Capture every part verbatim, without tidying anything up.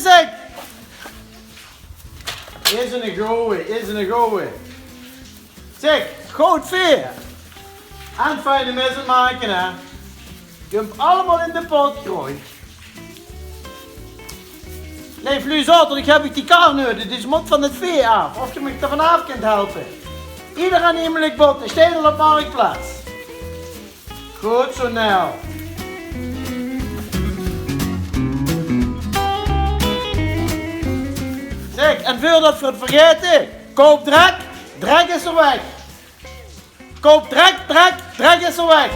Zèk! Is 'ne goje, is 'ne goje. Zèk, good veer. En fijn mèt 't make, hè. Kump allemaol in de pot, groei. Nae, Vlu, zaoterdig höb ich die kar nudig, dus mót van 't vee aaf. Of geer mich d'r vanaaf kènt helpe. Ieder aan Imelik Botte, Steendel op Marktplaats. Good zoe, Nel. Zèk, en veurdat veer 't vergaete, koup drek, drek is d'r weg. Koup drek, drek, drek is d'r weg.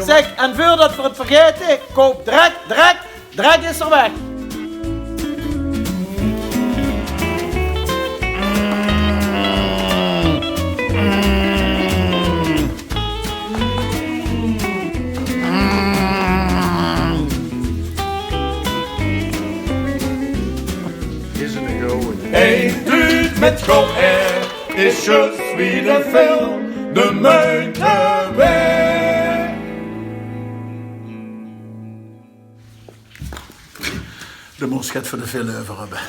Zèk, en veurdat veer 't vergaete, koup drek, drek, drek is d'r weg. Is 'ne goje. Ein tuut mèt goud haer is zjus wie de film de meujte waerd. Dao mós geer 't veur de film euver höbbe.